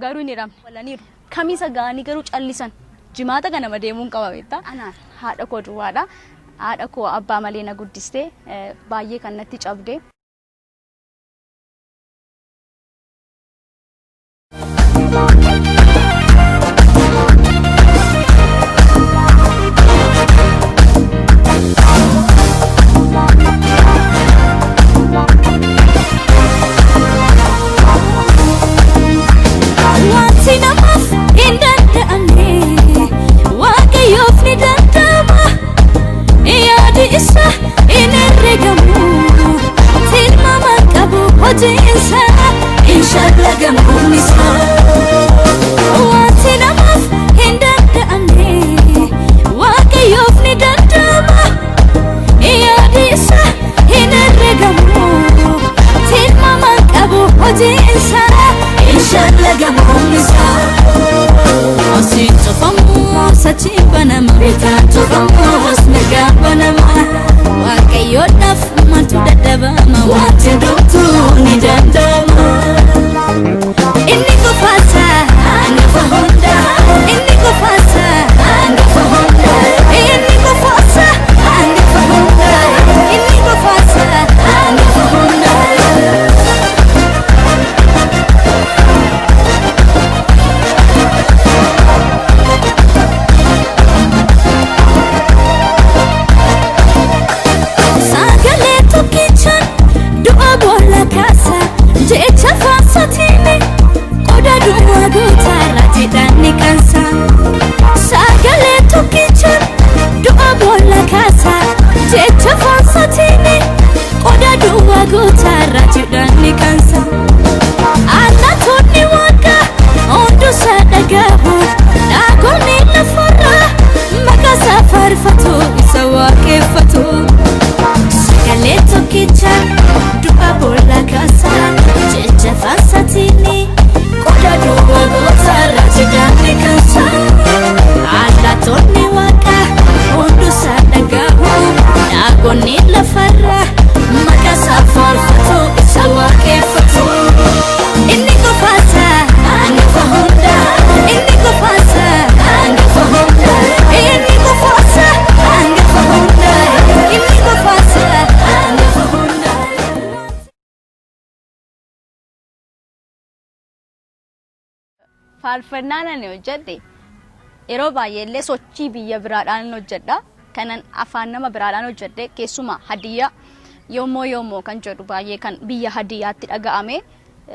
Garuu hin hiramne. Walaniiru. Kamisa ga'anii garuu callisan. Jimaata ganama deemuun qaba beektaa. Anaan haadha koo duwwaadha. Haadha koo abbaa malee na guddiste. Baay'ee kan natti cabde. Wanti namaaf hin danda'amne Waaqayyoof ni danda'ama. Yaadi isaa hin herregamu. Tilmaama qabu hojiin isaa hin shallagamu humni isaa. Wanti namaaf hin danda'amne Waaqayyoof ni danda'ama. Yaadi isaa hin herregamu. Tilmaama qabu hojiin isaa hin shallagamu humni isaa. Asiin cufamu sachiin banama bitaan cufamus mirgaan banama. Waaqayyoodhaaf maaltu dadhabama wanti hundumtuu ni danda'ama. Inni qofaasa hangafa hundaa. Inni qofaasa hangafa hundaa. Inni qofaasa hangafa hundaa. Inni qofaasa hangafa hundaa. Sagalee tokkichaan du'a boolla kaasa jecha faarsatiin qoda duwwaa guutaa raajiidhaan ni qansa. Sagalee tokkichaan du'a boolla kaasa jecha faarsatiin qoda duwwaa guutaa raajiidhaan ni qansa. Allattoonni waaqa hundusaa dhagahu dhaagonni lafarraa maqaa isaa faarfatu isa waaqeffatu. Sagalee tokkicha du'a boolla kaasa jecha faarsatiin qoda duwwaa guutaa raajiidhaan ni qansa. Allattoonni waaqa hundusaa dhagahu dhaagonni lafarraa maqaa isaa faarfatu isa waaqeffatu. Inni qofaasa hangafa hundaa. Inni qofaasa hangafa hundaa. Inni qofaasa hangafa hundaa. Inni qofaasa hangafa hundaa. Faarfannaan ani hojjedhe yeroo baay'ee illee sochii biyya biraadhaan hojjedha. Kanan afaan nama biraadhaan hojjedhe keessumaa Hadiyyaa yoommoo yoommoo kan jedhu baay'ee kan biyya Hadiyyaatti dhaga'ame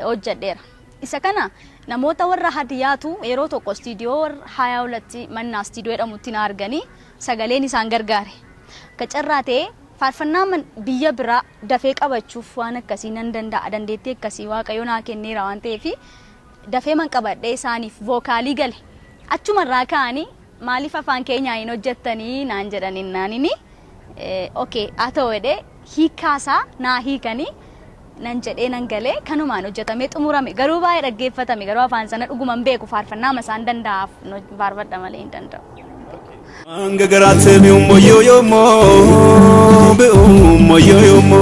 hojjedheera. Isa kana namoota warra Hadiyyaatu yeroo tokko istiidiyoo warra Hayaa Hulatti mannaa istiidiyoo jedhamutti na arganii sagaleen isaan gargaare. Akka carraa ta'ee faarfannaa biyya biraa dafee qabachuuf waan akkasii nan danda'a dandeettii akkasii Waaqayyo naa kenneera waan ta'eef dafee man qabadhee isaaniif vookaalii gale. Achumarraa ka'anii maaliif afaan keenyaa hin hojjettanii naan jedhaniin naanini okay haa ta'u jedhee hiikkaasaa naa hiikanii nan jedhee nan galee kanumaan hojjetamee xumurame garuu baay'ee dhaggeeffatame garuu afaan sana dhuguma hin beeku faarfannaa isaan danda'aaf faarfadha malee hin danda'u. Hanga garaatti mi'ummo yooyomo mi'ummo yooyomo.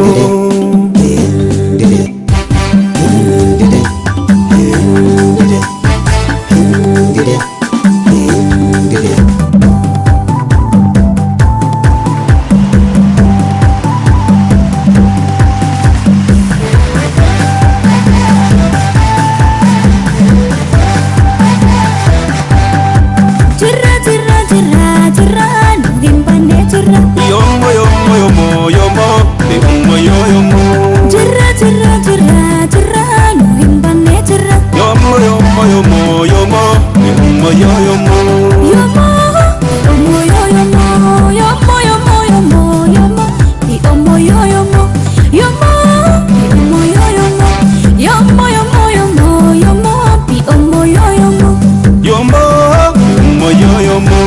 Jirra jirra jirra jirra nu hin banne jirra. Yomo yomo yomo yomo mi'ummo yooyomo. Jirra jirra jirra jirra nu hin banne jirra. Yomo yomo yomo yomo mi'ummo yooyomo. Yomo yomo yo yomo yomo yomo yomo yomo yomo yo yomo yomo yomo yo yomo yomo yomo yomo yomo yomo yo yomo. Yomo mi'ummo yooyomo.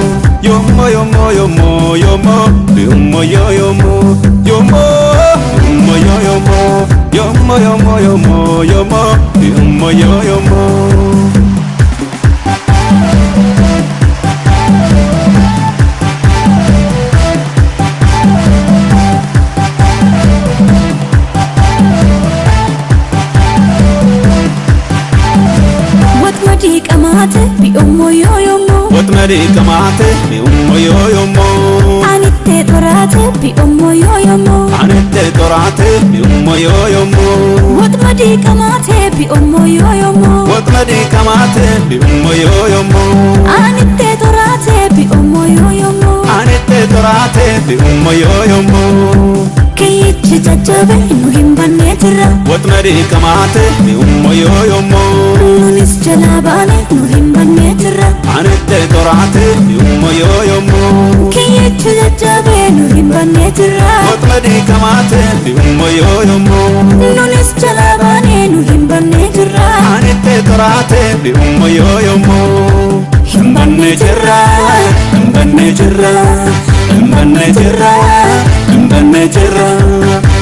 Yomo yomo yomo yomo mi'ummo yooyomo. Yomo mi'ummo yooyomo. Yomo yomo yomo yomo mi'ummo yooyomo. Waxmadii Waxmadii qamaate bi'ommoo yoo yommuu. Waxmadii qamaate bi'ummoo yoo yommuu. Anittee xoraate bi'ommoo yoo yommuu. Anittee xoraate bi'ummoo yoo yommuu. Waxmadii qamaate bi'ommoo yoo yommuu. Waxmadii qamaate bi'ummoo yoo yommuu. Anittee xoraate bi'ommoo yoo yommuu. Anittee xoraate bi'ummoo yoo yommuu. Kiyyichi jajjabe nu hin bannee jirra. Waxmadii qamaate bi'ummoo yoo yommuu. Nunis jalaa baane nu hin bannee jirra. Anittee xoraate bi'ummoo yoo yommuu. Kiyyichi jajjabe nu hin bannee jirra. Waxmadii qamaate bi'ummoo yoo yommuu. Nunis jalaa baane nu hin bannee jirra. Anittee xoraate bi'ummoo yoo yommuu. Hin bannee jirra, hin bannee jirra, hin bannee jirra, hin bannee jirra,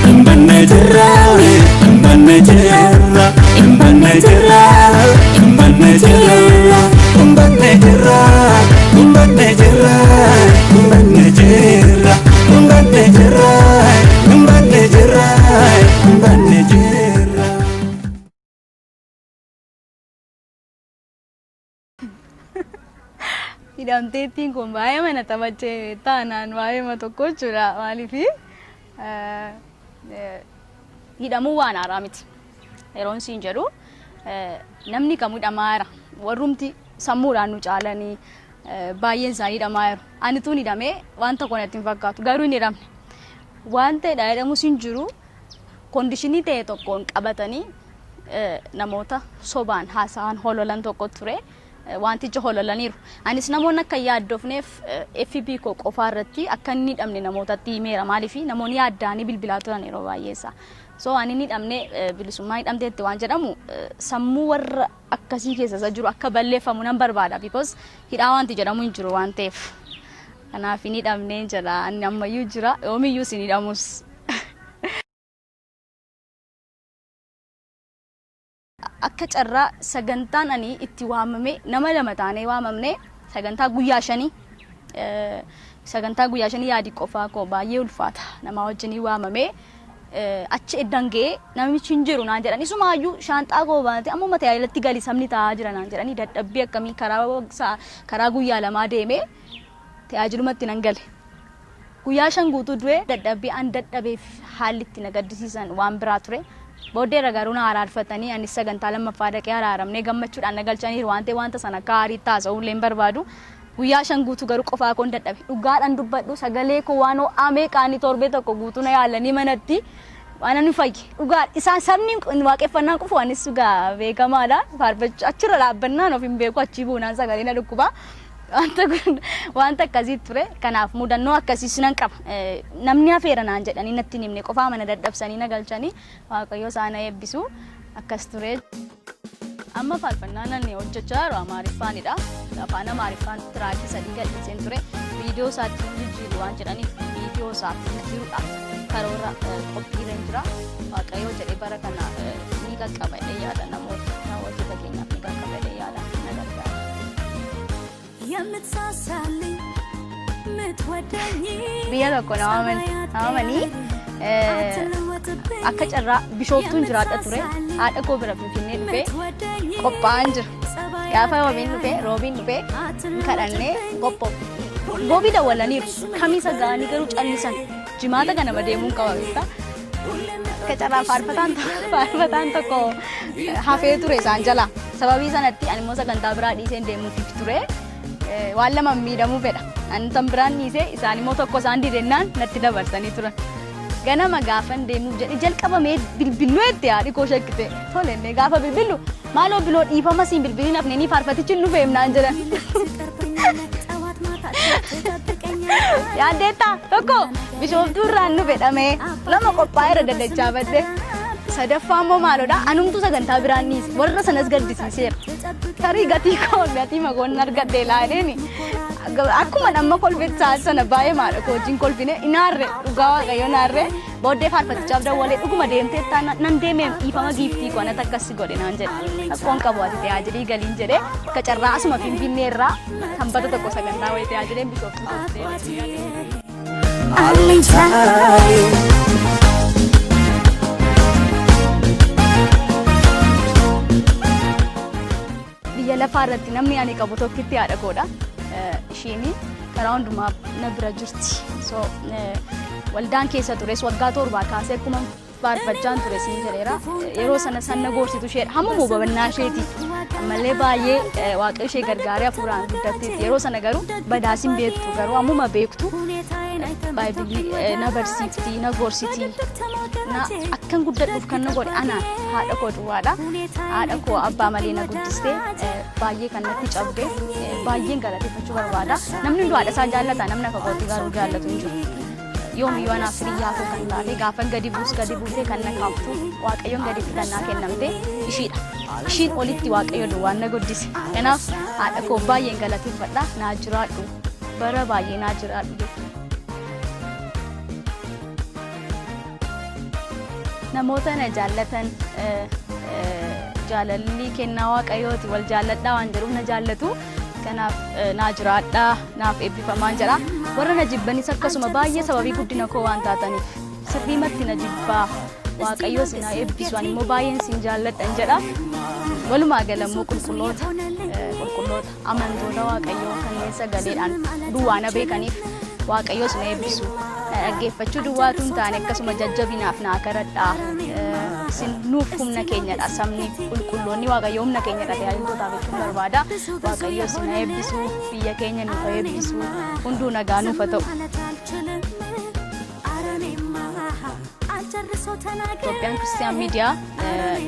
hin bannee jirra, hin bannee jirra, hin bannee jirra, hin bannee jirra, hin bannee jirra, hin bannee jirra, hin bannee jirra, hin bannee jirra, hin bannee jirra, hin bannee jirra. Hidhamteettiin kun baay'ee mana taphachee taanaan baay'eema tokko jechuudha. Maaliif hidhamuu waan haaraa miti. Yeroon siin jedhu namni kamuu hidhamaa jira. Warrumti sammuudhaan nu caalanii baay'een isaanii hidhamaa jiru. Ani tuun hidhamee waan tokko natti hin fakkaatu. Garuu hin hidhamne. Waan ta'edha jedhamus hin jiru. Condition ta'e tokkoon qabatanii namoota sobaan haasa'an hololan tokko ture. Wanticha hololaniiru. Anis namoonni akka hin yaaddofneef FB koo qofaa irratti akka hin hidhamne namootatti himeera. Maaliif namoonni yaaddaanii bilbilaa turan yeroo baay'ee isaa. So ani hin hidhamne, bilisummaa hidhamteetti waan jedhamu sammuu warra akkasii keessa isa jiru akka balleeffamu nan barbaada. Because hidhaa wanti jedhamu hin jiru waan ta'eef. Kanaaf hin hidhamne jedha. Ani ammayyuu jira. Yoomiyyuu sin hidhamus. Akka carraa sagantaan ani itti waamame nama lama taanee waamamne sagantaa guyyaa shanii, sagantaa guyyaa shanii yaadi qofaa koo baay'ee ulfaata, nama wajjinii waamame. Achi eddan ga'ee namichi hin jiru naan jedhan. Isumaayyuu shaanxaa koo baatee ammuma tajaajilatti gali, sabni taa'aa jira naan jedhanii. Dadhabbii akkamii, karaa guyyaa lamaa deemee tajaajilumatti nan gale. Guyyaa 5 guutuu du'e. Dadhabbii an dadhabeef haalli itti na gaddisiisan waan biraa ture. Booddeerra garuu na araarfatanii anis sagantaa lammaffaa dhaqee araaramnee gammachuudhaan na galchaniiru waan ta'eef wanta sana akka aariitti haasa'uu illee hin barbaadu. Guyyaa 5 guutuu garuu qofaa koon dadhabe. Dhugaadhaan dubbadhu, sagalee koo waan ho'aa meeqaanii torbee tokko guutuu na yaalanii manatti waan ani fayye. Dhugaa isaan sabni waaqeffannaan qufu, anis dhugaa beekamaadha. Faarfachuu achirra dhaabbannaan of hin beeku, achii buunaan sagalee na dhukkuba. Wanta kun wanta akkasii ture. Kanaaf mudannoo akkasiis nan qaba. Namni hafeera naan jedhanii natti hin himne, qofaa mana dadhabsanii na galchanii. Waaqayyo isaan haa eebbisu, akkas ture. Amma faarfannaan ani hojjechaa jiru Amaariffaanidha. Afaan Amaariffaan track 3 gadhiiseen ture. Viidiyoo isaatti jijjiirru waan jedhaniif viidiyoo isaaf jijjiiruudhaaf karoora qophiirra hin jira. Waaqayyo jedhee bara kana ni qaqqaba jedhee yaada, namoota hojjeta keenyaaf ni qaqqaba jedhee yaada, na gargaara. የምትሳሳልኝ ምትወደኝ Biyya tokko na waamanii akka carraa Bishooftuun jiraadha ture. Haadha koo bira Finfinnee dhufee qophaa'aan jira. Gaafa roobiin dhufee, roobiin dhufee kadhannee qophoofne. Roobii dawwalaniiru. Kamisa ga'anii garuu callisan. Jimaata ganama deemuun qaba beektaa. Akka carraa faarfataan tokko hafee ture isaan jalaa. Sababii sanatti ani immoo sagantaa biraa dhiiseen deemuuf ture. Waan lama miidhamuu fedha. Ani tan biraan dhiisee, isaan immoo tokko isaan didennaan natti dabarsanii turan. Ganama gaafan deemuuf jedhe jalqabamee bilbiluu itti haadhi koo shakkite. Tolennee gaafa bilbilu, maaloo biloo dhiifama siin bilbiliin hafne ni faarfatichi hin dhufeem naan jedhan. Yaaddeettaa, tokko Bishooftuu irraan nu fedhamee, lama qophaa'eera daddachaa badde. Sadaffaa immoo maalodha, anumtuu sagantaa biraan dhiise, warra sanas gaddisiiseera. Tarii gatii koo gatii magoon argadhe ilaaleeni akkuma amma kolfechaa sana baay'ee maadha koo wajjin kolfine inaarre, dhugaa Waaqayyo naarre. Booddee faarfatichaaf dawwalee, dhuguma deemtee nan deemeem, dhiifama giiftii koo anatti akkas si godhe naan jedhe. Rakkoon qabu, ati tajaajilii galiin jedhe. Akka carraa asuma Finfinnee irraa sanbata tokko sagantaa wayii tajaajileen Bishooftuu deemee. አለኝታዬ Biyya lafaa irratti namni ani qabu tokkitti haadha koodha. Ishiin karaa hundumaa na bira jirti. So waldaan keessa tures waggaa 7 kaasee akkuma faarfachaan ture siin jedheera. Yeroo sana san na gorsitu isheedha. Hamma hubannaa isheeti. Ammallee baay'ee Waaqayyo ishee gargaaree hafuuraan guddatteetti. Yeroo sana garuu badaas hin beektu, garuu ammuma beektu baay'ee na barsiifti, na gorsiti. Na akkan guddadhuuf kan na godhe anaan haadha koo duwwaadha. Haadha koo abbaa malee na guddistee baay'ee kan natti cabde baay'een galateeffachuu barbaada. Namni hunduu haadha isaa jaallata, namni akka kootti garuu jaallatu hin jiru. Yoomiyyuu anaaf hiriyyaa koo kan taate, gaafan gadi buus gadi buutee kan na kaaftu, Waaqayyoon gaditti kan naa kennamte ishiidha. Ishiin olitti Waaqayyo duwwaan na guddise. Kanaaf haadha koo baay'een galateeffadha. Naa jiraadhu. Bara baay'ee naa jiraadhu jechuudha. Namoota na jaallatan, jaalalli kennaa Waaqayyooti, wal jaalladhaa waan jedhuuf na jaallatu. Kanaaf naa jiraadhaa, naaf eebbifamaan jedha. Warra na jibbanis akkasuma baay'ee sababii guddina koo waan taataniif sirriimatti na jibbaa. Waaqayyo isin haa eebbisu, ani immoo baay'een isin jaalladhan jedha. Walumaa gala immoo qulqulloota amantoota Waaqayyoo kanneen sagaleedhaan duwwaa na beekaniif Waaqayyo isin eebbisu. Na dhaggeeffachuu duwwaatu hin taane, akkasuma jajjabinaaf naa kadhadhaa. Isin nuuf humna keenyadha. Sabni qulqulloonni Waaqayyo humna keenyadha tajaajiltootaaf jechuun barbaada. Waaqayyo isin haa eebbisu. Biyya keenya nuuf haa eebbisu. Hunduu nagaa nuuf haa ta'u. Itoophiyaan Kiristiyaan Miidiyaa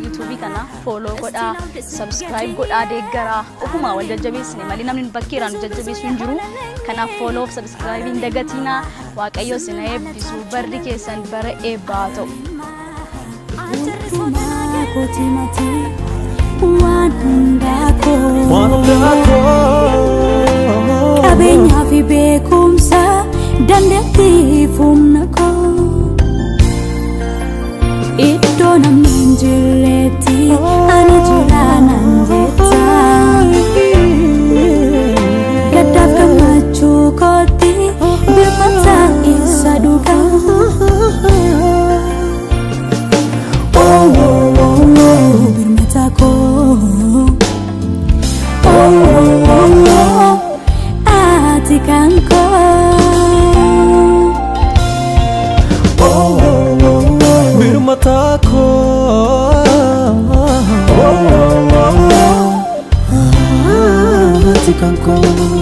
yuutuubii kana follow godhaa, subscribe godhaa, deeggaraa. Ofumaa wal jajjabeessine malee namni bakkeerraa nu jajjabeessu hin jiru. Kanaaf follow fi subscribe hin dagatinaa. Waaqayyo isin haa eebbisu. Barri keessan bara eebbaa haa ta'u. Hundumaa kooti matii waan hundaa koo. Waan hundaa koo. Qabeenyaa fi beekumsa, dandeettii fi humna koo. Iddoo namni hin jirretti ani jira naan jetta. Gaddaaf gammachuu kootti birmata isa dhugaa. Oh, birmata koo. Oh, ati kan koo. Birmata koo. Ati kan koo.